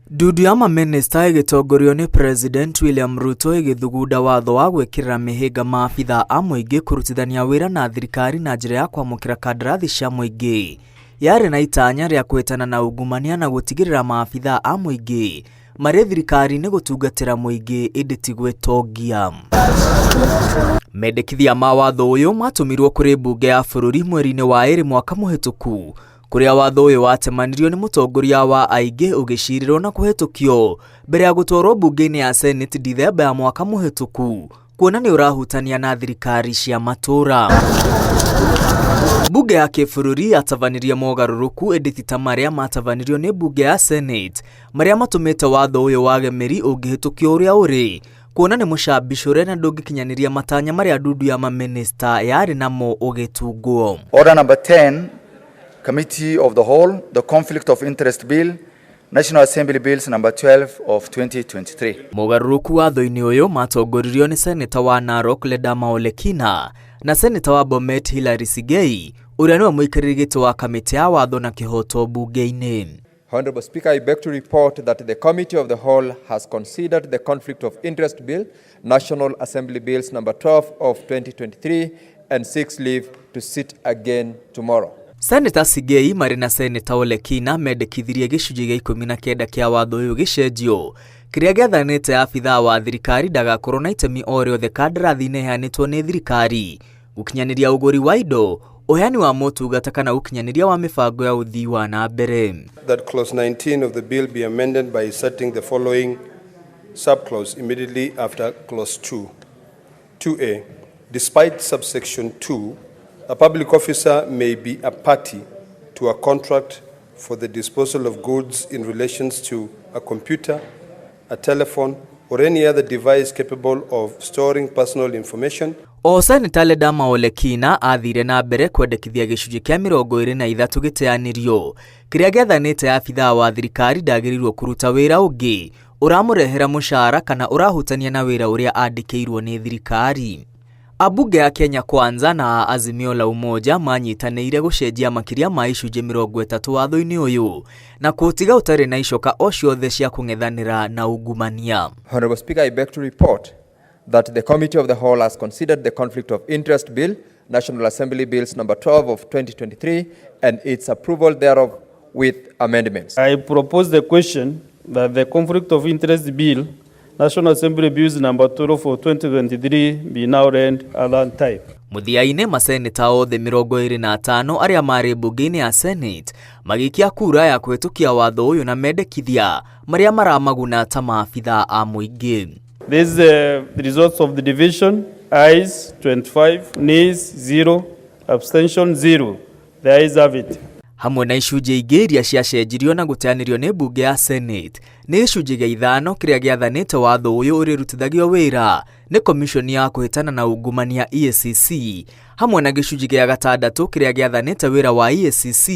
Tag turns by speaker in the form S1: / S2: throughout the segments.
S1: Ndundu ya mamĩnĩsta ĩgĩtongorio nĩ President William Ruto ĩgĩthugunda watho wa gwĩkĩrĩra mĩhĩnga maabithaa a mũingĩ kũrutithania wĩra na thirikari na njĩra ya kwamũkĩra kandarathi cia mũingĩ. Yarĩ na itanya rĩa kũhĩtana na ungumania na gũtigĩrĩra maabithaa a mũingĩ marĩ thirikari-inĩ gũtungatĩra mũingĩ ĩndĩ ti gwĩtongia. Mendekithia ma watho ũyũ matũmirwo kũrĩ mbunge ya bũrũri mweri-inĩ wa ĩrĩ mwaka mũhĩtũku kũrĩa watho ũyũ watemanirio nĩ mũtongoria wa aingĩ ũgĩcirĩrwo na kũhĩtũkio mbere ya gũtwarwo mbunge-inĩ ya Senate Dithemba ya mwaka mũhĩtũku kuona nĩ ũrahutania na thirikari cia matũra. Mbunge ya kĩbũrũri yatabanirie mogarũrũku ĩndĩ ti ta marĩa matabanirio nĩ mbunge ya Senate marĩa matũmĩte watho ũyũ wage mĩri ũngĩhĩtũkio ũrĩa ũrĩ kuona nĩ mũcambicũre na ndũngĩkinyanĩria matanya marĩa ndundu ya mamĩnĩsta yarĩ namo ũgĩtungwo.
S2: Order number 10, Committee of the Whole, the Conflict of Interest Bill, National Assembly Bills number 12 of 2023.
S1: Mogarũrũku watho-inĩ ũyũ matongoririo nĩ seneta wa Narok Ledama Olekina na seneta wa Bomet Hillary Sigei ũrĩa nĩwe mũikarĩri gĩtĩ wa kamĩtĩ ya watho na kĩhooto mbunge-inĩ.
S3: Honorable Speaker, I beg to report that the Committee of the Whole has considered the Conflict of Interest Bill, National Assembly Bills number 12 of 2023, and seeks leave to sit again tomorrow.
S1: Seneta Sigei marĩ na Seneta Olekina mendekithirie gĩcunjĩ gĩa 19 kĩa watho ũyũ gĩcenjio kĩrĩa gĩathanĩte abithaa wa thirikari ndagakorwo na itemi o rĩothe kandarathi-inĩ ĩheanĩtwo nĩ thirikari gũkinyanĩria ũgũri wa indo, ũheani wa motungata kana ũkinyanĩria wa mĩbango ya ũthii wa na mbere.
S4: That clause 19 of the bill be amended by inserting the following subclause immediately after clause 2. 2A. Despite subsection 2, a public officer may be a party to a contract for the disposal of goods in relations to a computer, a telephone, or any other device capable of storing personal information.
S1: O Seneta Ledama Olekina athire na mbere kwendekithia gĩcunjĩ kĩa 23 gĩteanĩrio kĩrĩa gĩathanĩte abithaa wa thirikari ndagĩrĩirwo kũruta wĩra ũngĩ ũramũrehera mũcara kana ũrahutania na wĩra ũrĩa andĩkĩirwo nĩ thirikari. Ambunge ya Kenya Kwanza na Azimio la Umoja manyitanĩire gũcenjia makĩria ma icunjĩ 30 watho-inĩ ũyũ na kũũtiga ũtarĩ na icoka o ciothe cia kũng'ethanĩra na ungumania.
S3: Honorable Speaker, I beg to report that the Committee of the Whole has considered the Conflict of Interest Bill, National Assembly Bills number 12 of 2023, and its approval thereof with amendments.
S5: I propose the question that the Conflict of Interest Bill, National Assembly Bills number 12 of 2023, be now read a third time.
S1: Mũthia-inĩ maseneta othe 25 arĩa marĩ mbunge-inĩ ya Senate magĩikia kura ya kũhĩtũkia watho ũyũ na mendekithia marĩa maramaguna ta maabithaa a mũingĩ.
S5: This is the results of the division. Ayes 25, nays 0, abstention 0. The ayes have it.
S1: Hamwe na icunjĩ ingĩ iria ciacenjirio na gũteanĩrio nĩ mbunge ya Senate nĩ gĩcunjĩ gĩa 5 kĩrĩa gĩathanĩte watho ũyũ ũrĩrutithagio wĩra nĩ komishoni ya kũhĩtana na ungumania EACC hamwe na gĩcunjĩ gĩa 6 kĩrĩa gĩathanĩte wĩra wa EACC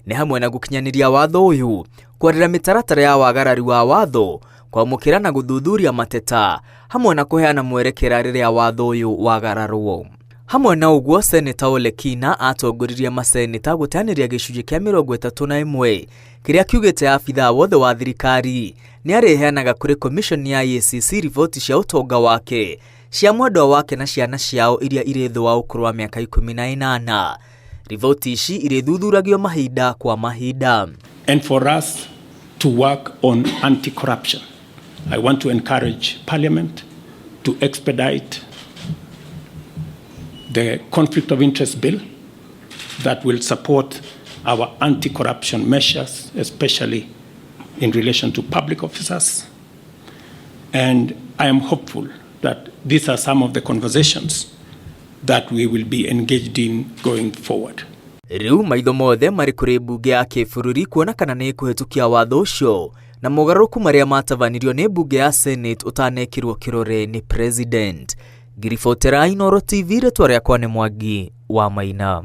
S1: nĩ hamwe na gũkinyanĩria watho ũyũ, kwarĩra mĩtaratara ya wagarari wa watho, kwamũkĩra na gũthuthuria mateta hamwe na kũheana mwerekera rĩrĩa watho ũyũ wagararwo. Hamwe na ũguo Seneta Olekina atongoririe maseneta gũteanĩria gĩcunjĩ kĩa 31 kĩrĩa kiugĩte abithaa wothe wa thirikari nĩ arĩheanaga kũrĩ komishoni ya EACC riboti cia ũtonga wake, cia mwendwa wake na ciana ciao iria irĩ thĩ wa ũkũrũ wa mĩaka 18. Riboti ici irĩthuthuragio mahinda kwa mahinda.
S6: And for us to work on anti-corruption, I want to encourage Parliament to expedite the Conflict of Interest Bill that will support our anti-corruption measures, especially in relation to public officers. And I am hopeful that these are some of the conversations that we will be engaged in going forward.
S1: Rĩu maitho mothe marĩ kũrĩ mbunge ya kĩbũrũri kuona kana nĩ ĩkũhĩtũkia watho ũcio na mogarũrũku marĩa matabanirio nĩ mbunge ya Senate ũtanekĩrwo kĩrore nĩ President. Ngiribotera Inooro TV, rĩtwa rĩakwa nĩ Mwangi wa Maina.